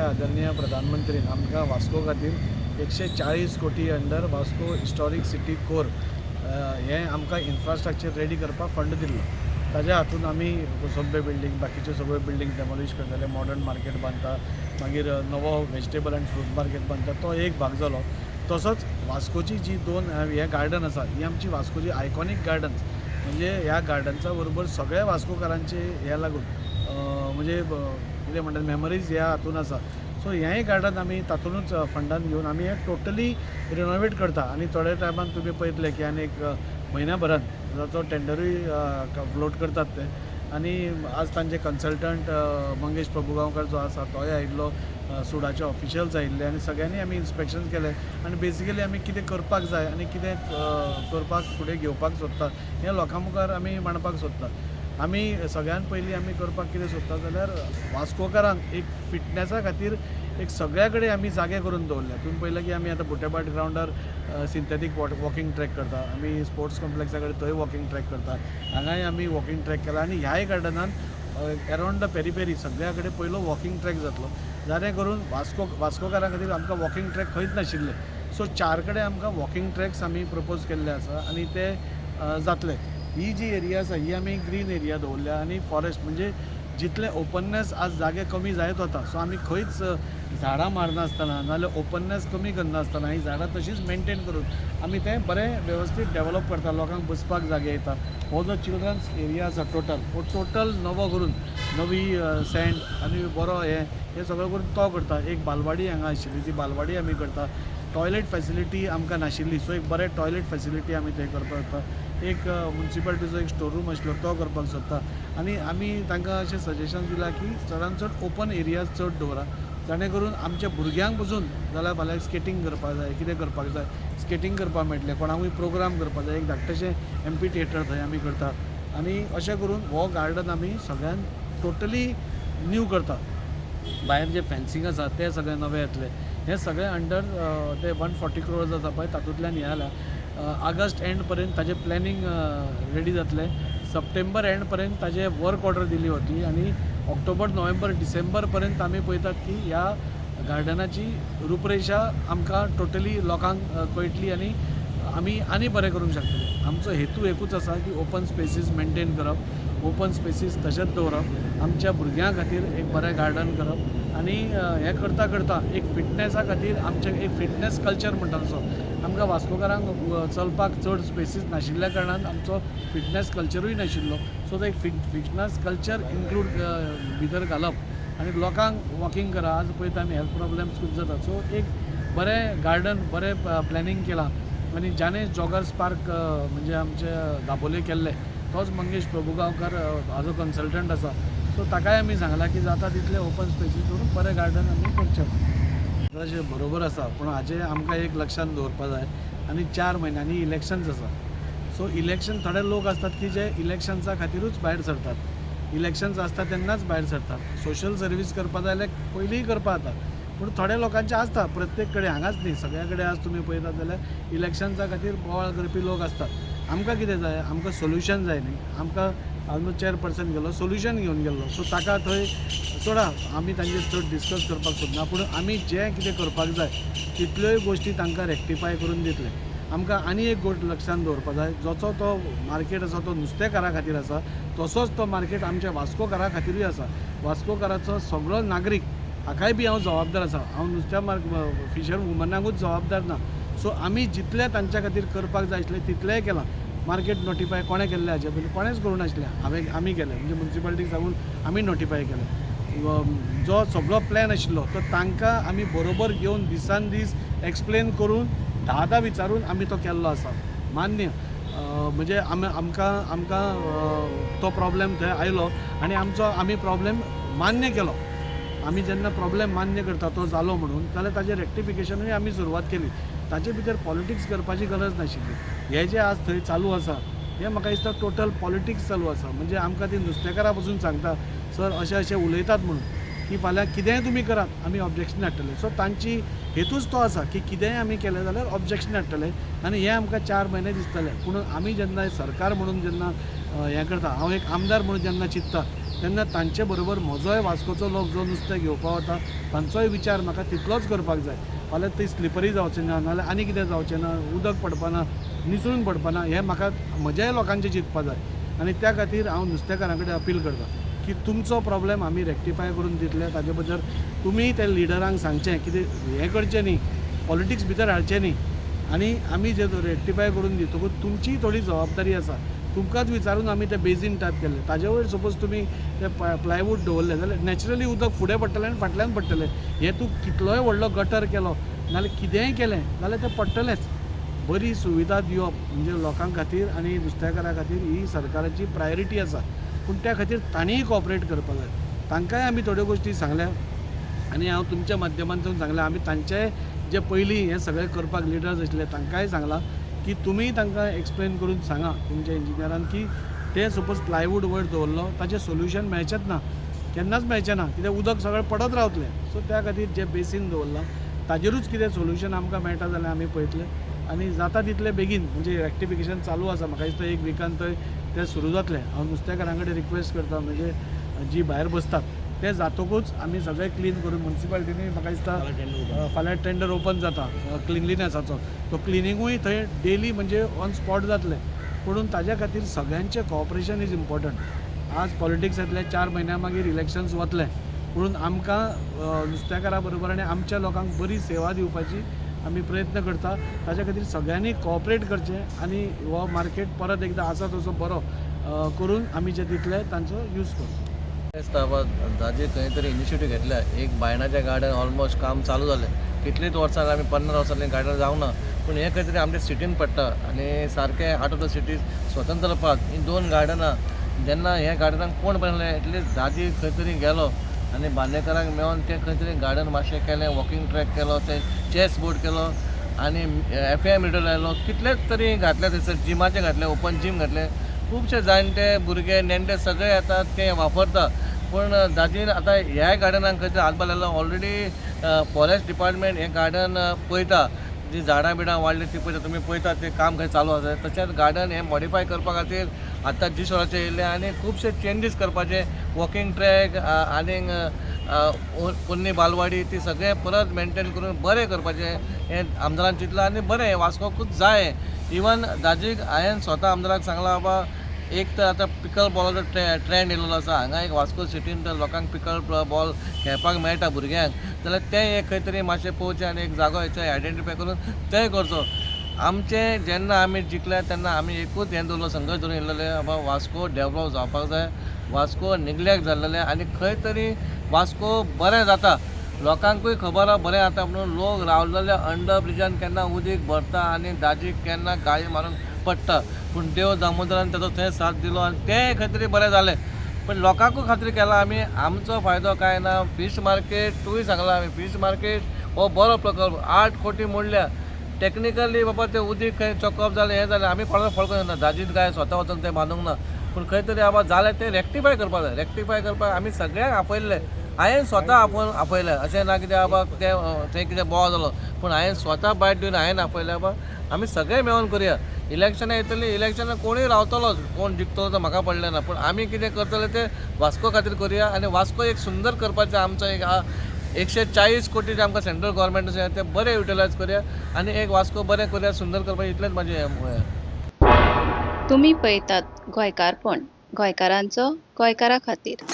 आदरणीय प्रधानमंत्रीन आमकां वास्को खातीर 140 कोटी under Vasco historic city core हें आमकां इन्फ्रास्ट्रक्चर रेडी करपाक फंड दिल्लो. ताज्या हातून आमी कोसंबे बिल्डींग, बाकीच्यो सगळ्यो बिल्डींग डेमोलिश करतले, मॉडर्न मार्केट बांदता, मागीर नवो वेजिटेबल आनी फ्रूट मार्केट बांदता. तो एक भाग जालो. तसोच वास्कोची जी दोन हे गार्डन आसा, ही आमची वास्कोची आयकॉनीक गार्डन्स. म्हणजे ह्या गार्डन्सा बरोबर सगळ्या वास्कोकारांचे हे लागून म्हणजे कितें म्हणटात, मेमरीज ह्या हातून आसा. सो हेंय गार्डन आमी तातुनूच फंडान घेवन आमी हें टोटली रिनोवेट करता आनी थोड्या टायमान तुमी पळयतले की आनी एक म्हयन्या भरान ताचो टेंडरूय फ्लोट करतात ते. आनी आज तांचे कन्सल्टंट मंगेश प्रभुगांवकर जो आसा, तोय आयिल्लो, सुडाचे ऑफिशियल्स आयिल्ले आनी सगळ्यांनी आमी इन्स्पेक्शन केलें आनी बेसिकली आमी कितें करपाक जाय आनी कितें करपाक फुडें घेवपाक सोदता, हें लोकां मुखार आमी मांडपाक सोदता. आमी सगळ्यान पयलीं आमी करपाक कितें सोदता जाल्यार, वास्कोकारांक एक फिटनॅसा खातीर एक सगळ्या कडेन आमी जागे करून दवरल्या. तुमी पळयलें की आमी आतां बुट्याभाट ग्रावंडार सिंथेटीक वॉकिंग ट्रॅक करता, आमी स्पोर्ट्स कॉम्प्लेक्सा कडेन थंय वॉकिंग ट्रॅक करता, हांगाय आमी वॉकिंग ट्रॅक केला आनी ह्याय गार्डनान अरावंड the periphery सगळ्या कडेन पयलो वॉकिंग ट्रॅक जातलो, जाणे करून वास्कोकारां खातीर आमकां वॉकिंग ट्रॅक खंयच नाशिल्ले. सो चार कडेन आमकां वॉकिंग ट्रॅक्स आमी प्रपोज केल्ले आसा आनी ते जातले. ही जी एरिया आसा, ही आमी ग्रीन एरिया दवरल्या आनी फॉरेस्ट, म्हणजे जितले ओपननेस आज जागे कमी जायत वता, सो आमी खंयच झाडां मारनासतना नाजाल्यार ओपननेस कमी करनासतना ही झाडां तशीच मेनटेन करून आमी तें बरें वेवस्थीत डेवलप करता. लोकांक बसपाक जागे येता. हो जो चिल्ड्रन्स एरिया आसा टोटल, हो टोटल नवो करून, नवी सँड आनी बरो हें हें सगळें करून तो करता. एक बालवाडी हांगा आशिल्ली, ती बालवाडी आमी करता. टॉयलेट फॅसिलिटी आमकां नाशिल्ली, सो एक बरें टॉयलेट फॅसिलिटी आमी थंय करपाक सोदता. एक मुन्सिपालिटीचो एक स्टोर रूम आशिल्लो, तो करपाक सोदता. आनी आमी तांकां अशें सजेशन दिलां की चडान चड ओपन एरियाज चड दवरा, जाणे करून आमच्या भुरग्यांक पसून जाल्यार फाल्यां स्केटींग करपाक जाय, कितें करपाक जाय, स्केटींग करपाक मेळटलें. कोणाकूय प्रोग्राम करपाक जाय, एक धाकटेशें एम्फी थिएटर थंय आमी करता. आनी अशें करून हो गार्डन आमी सगळ्यान टोटली न्यू करता. भायर जे फेन्सींग आसा, तें सगळें नवें येतलें. हें सगळें अंडर ते 140 क्रोर्स आसा पळय, तातूंतल्यान हें जालां. ऑगस्ट एंड पर्यंत ताजें प्लॅनिंग रेडी जातलें, सप्टेंबर एंड पर्यंत ताजें वर्क ऑर्डर दिली वतली आनी ऑक्टोबर, नोव्हेंबर, डिसेंबर पर्यंत आमी पळयतात की ह्या गार्डनाची रुपरेशा आमकां टोटली लोकांक कळटली आनी आमी आनी बरें करूंक शकतले. आमचो हेतू एकूच आसा की ओपन स्पेसीस मेनटेन करप, ओपन स्पेसीस तशेंच दवरप, आमच्या भुरग्यां खातीर एक बरें गार्डन करप आनी हें करता करता एक फिटनॅसा खातीर आमचें एक फिटनॅस कल्चर म्हणटा तसो आमकां वास्कोकारांक चलपाक चड स्पेसीस नाशिल्ल्या कारणान आमचो फिटनॅस कल्चरूय नाशिल्लो. सो तो एक फिटनॅस कल्चर इन्क्लूड भितर घालप आनी लोकांक वॉकिंग करा. आज पळयता आमी, हेल्थ प्रॉब्लम्स खूब जातात. सो एक बरें गार्डन, बरें प्लॅनिंग केलां आनी जाने जॉगर्स पार्क म्हणजे आमचे दाबोले केल्ले, तोच मंगेश प्रभुगांवकर हाजो कन्सल्टंट आसा. सो ताकाय आमी सांगलां की जाता तितले ओपन स्पेसीस दवरून बरें गार्डन आमी करचें. अशें बरोबर आसा, पूण हाजें आमकां एक लक्षांत दवरपा जाय आनी 4 म्हयन्यांनी इलेक्शन्स आसा. सो इलेक्शन, थोडे लोक आसतात की जे इलेक्शन्सा खातीरूच भायर सरतात, इलेक्शन्स आसता तेन्नाच भायर सरतात. सोशल सर्वीस करपा जाय जाल्यार पयलींय करपा जाता, पूण थोड्या लोकांचें आसता. प्रत्येक कडेन, हांगाच न्ही, सगळ्या कडेन आज तुमी पळयतात जाल्यार इलेक्शन्सा खातीर बोवाळ करपी लोक आसतात. आमकां कितें जाय? आमकां सोल्युशन जाय न्ही. आमकां आमचो चेअरपर्सन गेलो, सोल्युशन घेवन गेल्लो. सो ताका थंय सोडा, आमी तांचेर चड डिस्कस करपाक सोदना, पूण आमी जें कितें करपाक जाय तितल्योय गोश्टी तांकां रेक्टिफाय करून दितले. आमकां आनी एक गोश्ट लक्षांत दवरपा जाय, जसो तो मार्केट आसा तो नुस्तेकारा खातीर आसा, तसोच तो मार्केट आमच्या वास्कोकारा खातीरूय आसा. वास्कोकाराचो सगळो नागरीक हाकाय बी हांव जबाबदार आसा. हांव नुस्त्या मार्क फिशर वुमनाकूच जबाबदार ना. सो आमी जितलें तांच्या खातीर करपाक जाय आशिल्लें, तितलेंय केलां. मार्केट नोटिफाय कोणें केल्लें हाचे पयलीं? कोणेंच करूंक नाशिल्लें. हांवें, आमी केलें, म्हणजे मुन्सिपालिटीक सांगून आमी नोटिफाय केलें. जो सगळो प्लॅन आशिल्लो, तो तांकां आमी बरोबर घेवन, दिसान दीस एक्सप्लेन करून, धा धा विचारून आमी तो केल्लो आसा. मान्य, म्हणजे आमी आमकां तो प्रॉब्लेम थंय आयलो आनी आमचो आमी प्रॉब्लेम मान्य केलो. आमी जेन्ना प्रॉब्लेम मान्य करता तो जालो म्हणून, जाल्यार ताजें रेक्टिफिकेशनूय आमी सुरवात केली. ताचे भितर पॉलिटिक्स करपाची गरज नाशिल्ली. हें जें आज थंय चालू आसा, हें म्हाका दिसता टोटल पॉलिटिक्स चालू आसा. म्हणजे आमकां ती नुस्तेकारां पसून सांगता, सर, अशें अशें उलयतात म्हणून की फाल्यां कितेंय तुमी करात, आमी ऑब्जेक्शन हाडटले. सो तांची हेतूच तो आसा की कितेंय आमी केलें जाल्यार ऑब्जेक्शन हाडटले आनी हें आमकां 4 म्हयने दिसतलें. पूण आमी जेन्ना सरकार म्हणून जेन्ना हें करता, हांव एक आमदार म्हणून जेन्ना चिंत्ता तेन्ना तांचे बरोबर म्हजोय वास्कोचो लोक जो नुस्तें घेवपा वता तांचोय विचार म्हाका तितलोच करपाक जाय. फाल्यां थंय स्लिपरी जावचें ना, नाल्यार आनी कितें जावचें ना, उदक पडपाना, निसरून पडपाना, हें म्हाका म्हज्याय लोकांचें चिंतपा जाय. आनी त्या खातीर हांव नुस्तेकारां कडेन अपील करता की तुमचो प्रॉब्लेम आमी रेक्टिफाय करून दितले. ताजे बद्दल तुमी त्या लिडरांक सांगचें कितें हें करचें न्ही, पॉलिटिक्स भितर हाडचें न्ही. आनी आमी जे रेक्टिफाय करून दितकूच तुमचीय थोडी जबाबदारी आसा. तुमकांच विचारून आमी ते बेजीन टायप केल्ले, ताजे वयर सपोज तुमी ते प्लायवूड दवरले जाल्यार नॅचरली उदक फुडें पडटलें आनी फाटल्यान पडटलें. हें तूं कितलोय व्हडलो गटर केलो नाल्यार कितेंय केलें जाल्यार तें पडटलेंच. बरी सुविधा दिवप म्हणजे लोकां खातीर आनी नुस्तेकारां खातीर ही सरकाराची प्रायोरिटी आसा. पूण त्या खातीर तांणीय कॉपरेट करपाक जाय. तांकांय आमी थोड्यो गोश्टी सांगल्या आनी हांव तुमच्या माध्यमांतल्यान सांगलां, आमी तांचे जे पयलीं हें सगळें करपाक लिडर्स आशिल्ले तांकांय सांगलां की तुमी तांकां एक्सप्लेन करून सांगा तुमच्या इंजिनियरान की ते सपोज प्लायवूड वयर दवरलो ताचें सोल्युशन मेळचेंच ना, केन्नाच मेळचें ना, कित्याक उदक सगळें पडत रावतलें. सो त्या खातीर जें बेसीन दवरलां ताजेरूच कितें सोल्युशन आमकां मेळटा जाल्यार आमी पळयतले आनी जाता तितले बेगीन म्हणजे रेक्टिफिकेशन चालू आसा. म्हाका दिसता एक विकान थंय तें सुरू जातलें. हांव नुस्तेकारां कडेन रिक्वेस्ट करता, म्हणजे जी भायर बसतात ते जातकूच आमी सगळें क्लीन करून मुन्सिपालिटीनूय म्हाका दिसता फाल्यां टेंडर ओपन जाता क्लिनलिनेसाचो, तो क्लिनिंगूय थंय डेली म्हणजे ऑन स्पॉट जातलें. पूण ताज्या खातीर सगळ्यांचें कॉपरेशन is important. आज पॉलिटिक्स येतले, 4 म्हयन्या मागीर इलेक्शन्स वतले, पूण आमकां नुस्तेकारां बरोबर आनी आमच्या लोकांक बरी सेवा दिवपाची आमी प्रयत्न करता. ताज्या खातीर सगळ्यांनी कॉपरेट करचें आनी हो मार्केट परत एकदां आसा तसो बरो करून आमी जे दितले तांचो यूज करचो. दिसता बाबा दाजी खंय तरी इनिशिएटीव घेतल्या. एक बायणाचें गार्डन ऑलमोस्ट काम चालू जालें, कितलींच वर्सां आमी 50 वर्सांनी गार्डन जावंक ना, पूण हें खंय तरी आमच्या सिटीन पडटा आनी सारकें आउट ऑफ the city स्वतंत्र पार्क हीं 2 गार्डनां. जेन्ना ह्या गार्डनाक कोण बनयलें एटलिस्ट दाजी खंय तरी गेलो आनी बांदेकारांक मेळोन तें खंय तरी गार्डन मातशें केलें, वॉकिंग ट्रॅक केलो, ते चॅस बोर्ड केलो आनी FM radio लायलो, कितलेच तरी घातले थंयसर, जिमाचें घातलें, ओपन जीम घातलें. खुबशे जाणटे भुरगे नेणटे सगळे येतात ते वापरता. पूण दाजीन आतां ह्या गार्डनाक खंय तरी हातभार लायलो. ऑलरेडी फॉरेस्ट डिपार्टमेंट हें गार्डन पळयता, जी झाडां बिडां वाडली ती पळयता, तुमी पळयता तें काम खंय चालू आसा. तशेंच गार्डन हें मॉडिफाय करपा खातीर आतां जिसोराचें येयल्लें आनी खुबशे चेंजीस करपाचे, वॉकिंग ट्रॅक आनीक पोन्नी बालवाडी ती सगळें परत मेनटेन करून बरें करपाचें हें आमदारान चिंतलां आनी बरें वास्कोकूच जाय. इवन दाजीक हांवें स्वता आमदाराक सांगलां, बाबा एक तर आतां पिकल बॉलाचो ट्रेंड येयलेलो आसा हांगा, एक वास्को सिटीन तर लोकांक पिकल बॉल खेळपाक मेळटा भुरग्यांक, जाल्यार तें एक खंय तरी मातशें पळोवचें आनी एक जागो हेचो आयडेंटिफाय करून तेंय करचो. आमचें जेन्ना आमी जिखले तेन्ना आमी एकूच हें दवरलो, संघर्श धरून येयलेले बाबा वास्को डेवलप जावपाक जाय, वास्को निग्लेक्ट जाल्लेलें आनी खंय तरी वास्को बरें जाता, लोकांकूय खबर आहा बरें जाता म्हणून लोक रावलेले अंडर ब्रिजान केन्ना उदीक भरता आनी दाजीक केन्ना गाळी मारून पडटा, पूण देव दामोदरान ताचो थंय साथ दिलो आनी तें खंय तरी बरें जालें. पण लोकांकूय खातीर केलां आमी, आमचो फायदो कांय ना. फीश मार्केट तुवें सांगलां आमी, फीश मार्केट हो बरो प्रकल्प, 8 कोटी मोडल्या. टॅक्निकली बाबा तें उदीक खंय चॉकअप जालें हें जालें, आमी कोणाक फळ ना, दाजीन काय स्वता वचून तें बांदूंक ना, पूण खंय तरी बाबा जालें तें रेक्टिफाय करपाक जाय. रेक्टिफाय करपाक आमी सगळ्यांक आपयल्लें, हांवें स्वता आपोवन आपयलें, अशें ना कितें बाबा तें थंय कितें बोवाळ जालो, पूण हांवें स्वता बायट दिवन हांवें आपयलें बाबा आमी सगळे मेळोन करुया. इलेक्शनां येतलीं, इलेक्शनां कोणूय रावतलोच, कोण जिखतलो तो म्हाका पडलें ना, पूण आमी कितें करतले तें वास्को खातीर करुया आनी वास्को एक सुंदर करपाचें आमचो एक 140 कोटी जे आमकां सेंट्रल गव्हर्मेंट आसा ते बरें युटिलायज करुया आनी एक वास्को बरें करुया, सुंदर करपाचें, इतलेंच म्हाजें हें. तुमी पळयतात गोंयकारपण, गोंयकारांचो गोंयकारा खातीर.